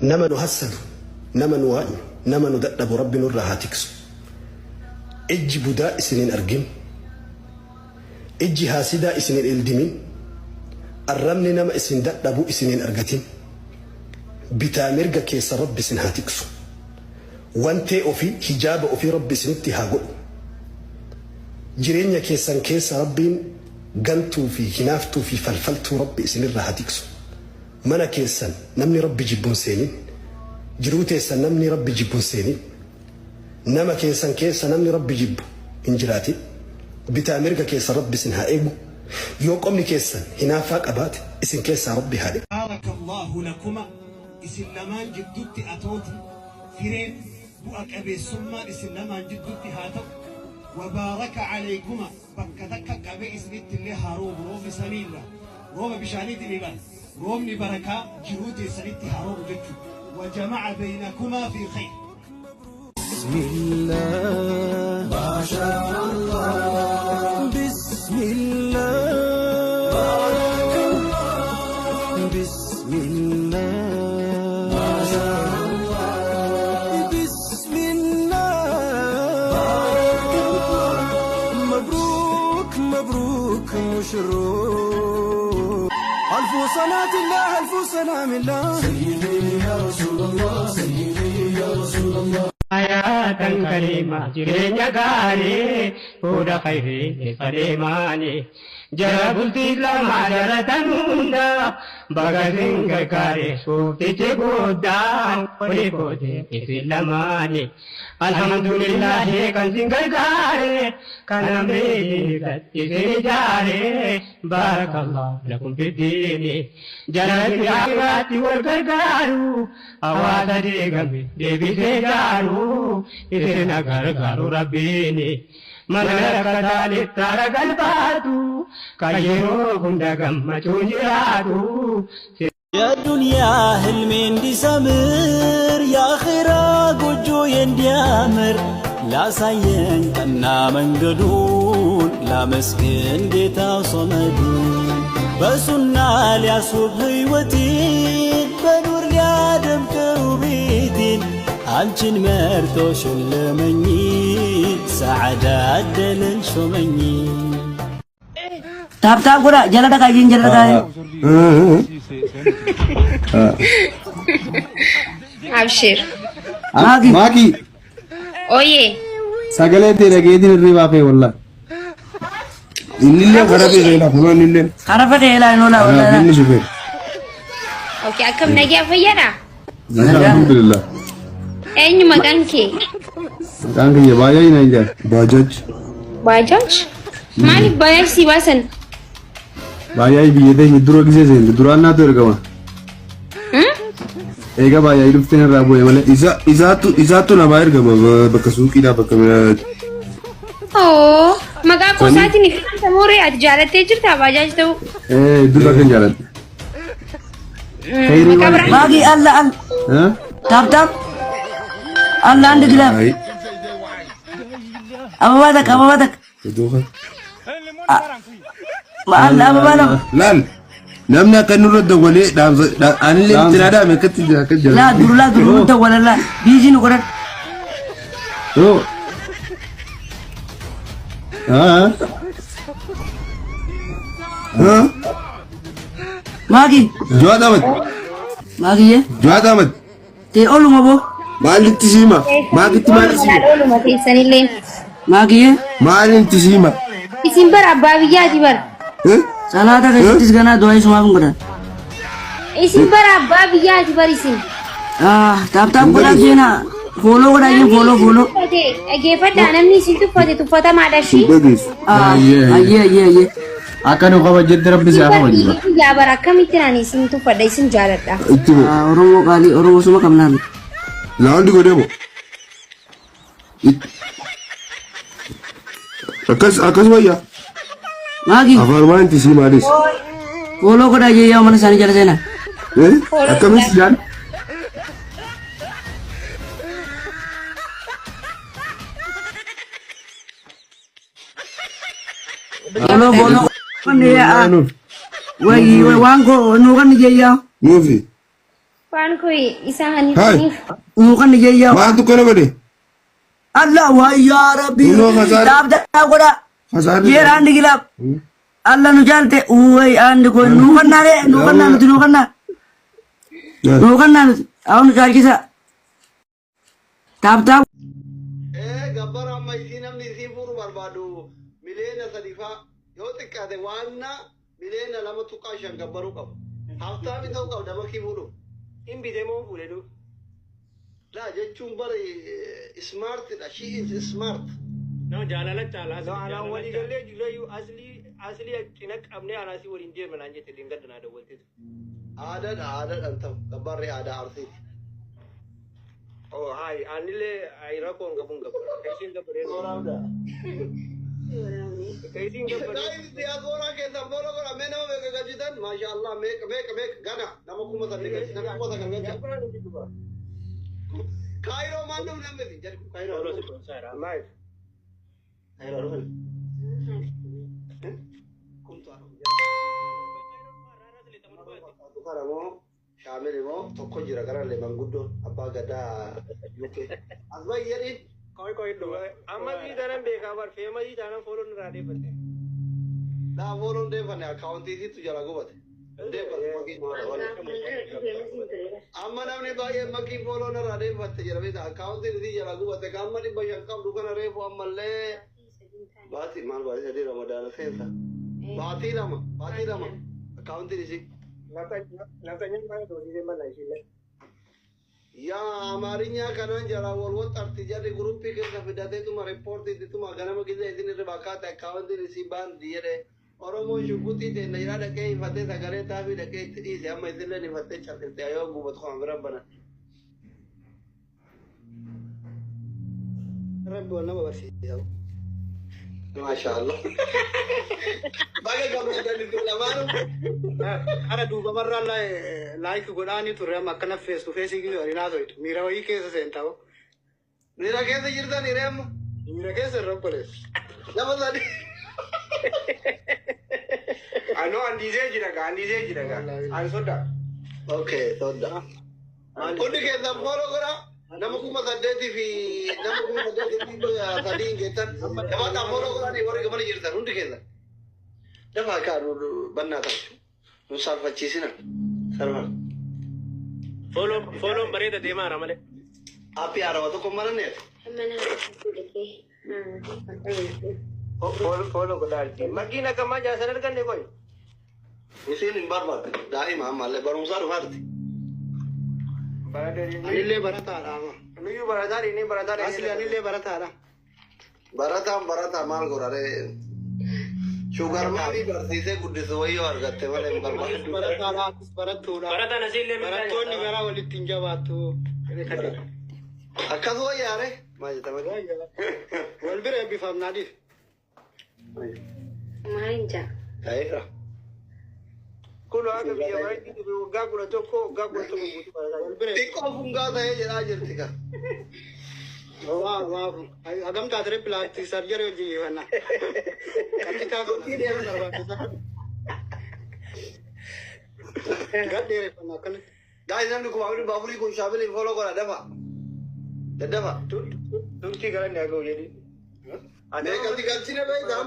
Nama nu hassadu, nama nu waanyu, nama nu dadhabu Rabbi nurraa haa tiksu. Ijji budaa isin hin argin. Ijji haasidaa isin hin ildimin. Arrabni nama isin dadhabu isin hin argatin. Bitaa mirga keessa Rabbi isin haa tiksu. Wantee ofii, hijaaba ofii Rabbi isinitti haa godhu. Jireenya keessan keessa Rabbiin gantuu fi hinaaftuu fi falfaltuu Rabbi isinirraa haa tiksu. Mana keessan namni Rabbi jibbu hin seenin. Jiruu teessan namni Rabbi jibbu hin seenin. Nama keessan keessa namni Rabbi jibbu hin jiraatin. Bitaa mirga keessan Rabbi isin haa eegu. Yoo qomni keessan hinaaffaa qabaate isin keessaa Rabbi haa dhiqu. Baarakallaahu lakuma isin lamaan jiddutti atooti, fireen, bu'a qabeessummaan isin lamaan jiddutti haa ta'u. Wa baaraka aleykuma bakka takka qabee isinittillee haa roobu roobni samii irraa rooba bishaaniitimii bar roobni barakaa jiruu teessanitti haa roobu jechuu wa jama'a beynakumaa fi kheyr. Bismillah Maashaallah Bismillah Barakallah Bismillah Maashaallah Bismillah Barakallah Mabruuk Mabruuk Mushruuk Alfu salatillah alfu salamillah Sayyidi ya Rasulallah Sayyidi ya Rasulallah Hayaatan kariima jireenya gaarii fuudha khayrii keessa deemaani jara bultii islaamaa jaratan hunda baga isin gargaare suuftichi guddaan olii kootee isin lamaani Alhamdulillaahi kan sin gargaare kan amrii isin ijaare baarakallah lakum fiddiini jalatti akiraatti wal gargaaru hawaasa diigame deebisee ijaaru isin gargaaru rabbiini mana rakkataan iftaara galfaatu kan yeroo hunda gammachuun jiraatu. የዱንያ ህልሜ እንዲሰምር የአኼራ ጎጆዬ እንዲያምር ላሳየኝ ቀና መንገዱን ላመስግን ጌታ ሶመዱን በሱና ሊያስውብ ሕይወቴን በኑር ሊያደምቀው ቤቴን አንቺን መርጦ ሸለመኝ ሰዓዳ አደለን ሾመኝ። Taap taap godhaa jala dhaqaa iyyeen jala dhaqaa. Abshir. Maaki. Maaki Oye. sagalee tee dhageetiin hirribaa kee wallah. Innillee gara kee seena kunoo innillee. Harafa kee ilaa hin oolaa Kanaaf walaa. inni shufeer. Okay, akkam nagaa fayyaadha? Alhamdulillah. Eenyu maqaan kee? Maqaan kiyya baay'ee na hin Baajaj. Baajaaj? Maaliif baajaaj si baasan? Baay'ee biyya teenya dura gisee seente duraan naatu ergama. Hmm? Eega baay'ee dhufteen irraa bu'e malee. Isa isaattu isaattu namaa ergama bakka suuqiidhaa bakka Oo, maqaa sanii qosaatiin ifaan mooree ati jaalattee jirtaa baajaaj ta'uu? Ee dura kan jaaladhe. Khayrii Maqaa waan biraa Maaki alla al. Ha? Taap taap. Alla አንድ ግላብ Ayi. አበባ takka አበባ takka Iddoo kan. alla አበባ lama. Laal namni akka nurra dawwalee dhaamsa anillee itti Dhaamsa. naa dhaame akkatti jira akka jira. Laa dur laa dur nu dawwala laa biizii nu godhan. Yoo. Haa. Ha? Maaki Jawaad Ahmad. maakiyyee Jawaad Ahmad. tee oluma boo Maalitti siima? Maakitti maali Ooluma siima? laal ooluma teessanillee. maakiyyee Maalitti siima? Isin bara abbaa biyyaati bara. Eh? salaata Eh? keessattis ganaa du'aa isumaaf hin godhan. Isin bara abbaa biyyaati bar isin. Ah taap taap Hin godhaa dhageessu. seenaa fooloo godhaa jeen Namni fooloo isin fooloo. tuffate dhageeffadhaa namni isin tuffate tuffatamaadha Hin ishii. dhageessu. Ah Ayyee ayyee. ayyee ayyee ayyee. Akka nu kabajjetti rabbi si Isin haa bar kabaju. dhiirri biyyaa bara akkamitti naan isin tuffadha isin jaaladha. Itti bu'u. Ah Oromoo qaalii Oromoo suma qabnaan. Laawundi godhee moo? Akkas akkas wayya. Maaki Afaan waan itti sii maalis. fooloo godhaa jee yaa mana isaanii jala seenaa. Eh? Fooloo Akkamitti godhaa. jaan? Fooloo fooloo. Wanni yaa Nuuf. wayi waan koo nuu kan jee yaa. Nuufi. Waan koo isaa Hai. hanifaniif. Nuu kan ijayyaa. Maaltu kana godhe? Allah waa yaa rabbi. Kunoo fasaad. Taap taap godha. Fasaadni. Yeer aandi gilaab. Allah nu jaalte. Way aandi kun nuu kannaa ree nuu kannaa nuti nuu kannaa. Nuu kannaa nuti. Haa nu caalchisa. Taap taap. Ee gabbara amma isii namni isii fuudhu barbaadu 3 miliyoona faa yoo xiqqaate waanna 2.5 miliyoona gabbaruu qabu. Haftaami ta'uu qabda makii fuudhuuf. Hin bitee moo fuudhee du? Laa jechuun bari smartidha. She is smart. No, jaalala caalaa. No, anaan walii gallee jirrayyuu aslii aslii cina qabnee anaasii waliin deema naan jette dingadda naa dawwalteetu. Aadaadha aadaadhaan ta'u gabbarri aadaa Arsiiti. Oh, hai, anillee ai rakkoo hin qabuun gabbara. Ka isiin gabbaree. Ka isiin gabbaree. Guys, diaspora keessan follow godha. Mee nama meeqa galchitan? Maasha Allah, meeqa meeqa meeqa gana nama 9,000 galchitan, 9,000 galchan. Kaayiroo maal dhufne miti? Jedhu Kaayiroo dhufne. Live. Kaayiroo dhufne. Kumtu kana moo shaamil immoo tokko jira gara illee manguddoo abbaa gadaa UK. As bahi jedhiin. Koi koi dhuga. Amma sii taanaan beekaa bar feema sii taanaan follow nurraa deeffatte. Daa follow deeffanne akkaawuntii isiitu jala gubate. Deeffate makii. Amma namni baay'een makii follow narraa deeffatte jedha beektaa akkaawuntiin isii jala gubate ka amma 500 qabdu kana reefu ammallee baatii maal baatii 3 ramadaana seensa. Baatii 2 baatii 2 akkaawuntiin isii. Nafxanyaan baay'ee doonii mala ishiillee. Yaa Amaarinyaa kanaan jala wal waxxarti jarri guruppii keessa fidateetuma riippoortiittuma ganama gizee isin irra bakkaate akkaawuntiin isii baandi jedhe. Oromoon shugguxii ta'e jedhaa dhaqee ifatee sagalee taafii dhaqee itti dhiise amma isillee ifattee calqifte yoo gubatu kan bira banan. Rabbi wal nama barsiisa. Maasha Allah. Baga gammadanii lamaanuu. Ara duubamarraa like godhaanii turre amma akkana face to face waliin haasoftu. Miira wayii keessa seentaa. Miira keessa jirtan hiree amma. Miira keessa irra obboleessa. Nama sadi. Anoo andiisee jira gaa andiisee jira gaa. Ani soda. Okay, soda. Hundi keessan follow godhaa. Nama 8,000 fi nama 8,300 hin geettan. Jabaadhaa follow godhaa warri gamana jirtan hundi keessan. Dafaa kaa nu bannaa taatu. Nu saalfachiisina. Sarfa. Follown bareeda deemaa jira malee. Aappii haarawaa tokko maranneef. Mana fuudhee. Follow godhaa jirti. Makiin akkamaa jaasan arganne koy. Isiin hin barbaadde. Daa'ima ammallee barumsaa dhufaarti. Anillee barataadha ama. Nuyyuu barataa inni barataa. Asli anillee barataadha. Barataan barataa maal godharee? Sugar mommy barsiisee guddisu wayyoo argatte malee hin barbaaddu. Barataadha atis barattuudha. Barataan asiillee Barattoonni garaa walitti hin jabaattu. Akkas wayyaare? Maal jetta malee? Wal bira eebbifamnaa dhiif. Maal jaa? Ta'eera. Kun akka biyya baratti waggaa 11 waggaa 11 guutuu barataa wal bira. Xiqqoo fungaa ta'ee jedhaa jirti ka. Waa waa hagam taatire plastic surgery hojii fanna. Qaxxitaa barbaachisa. Gad dheereffanna akkanatti. Guys, namni 4,400 kun shaamiliin follow godha dafa. Daddafa. Turtii galanni haa ga'u jedhi. Meeqatti galchine beektaa?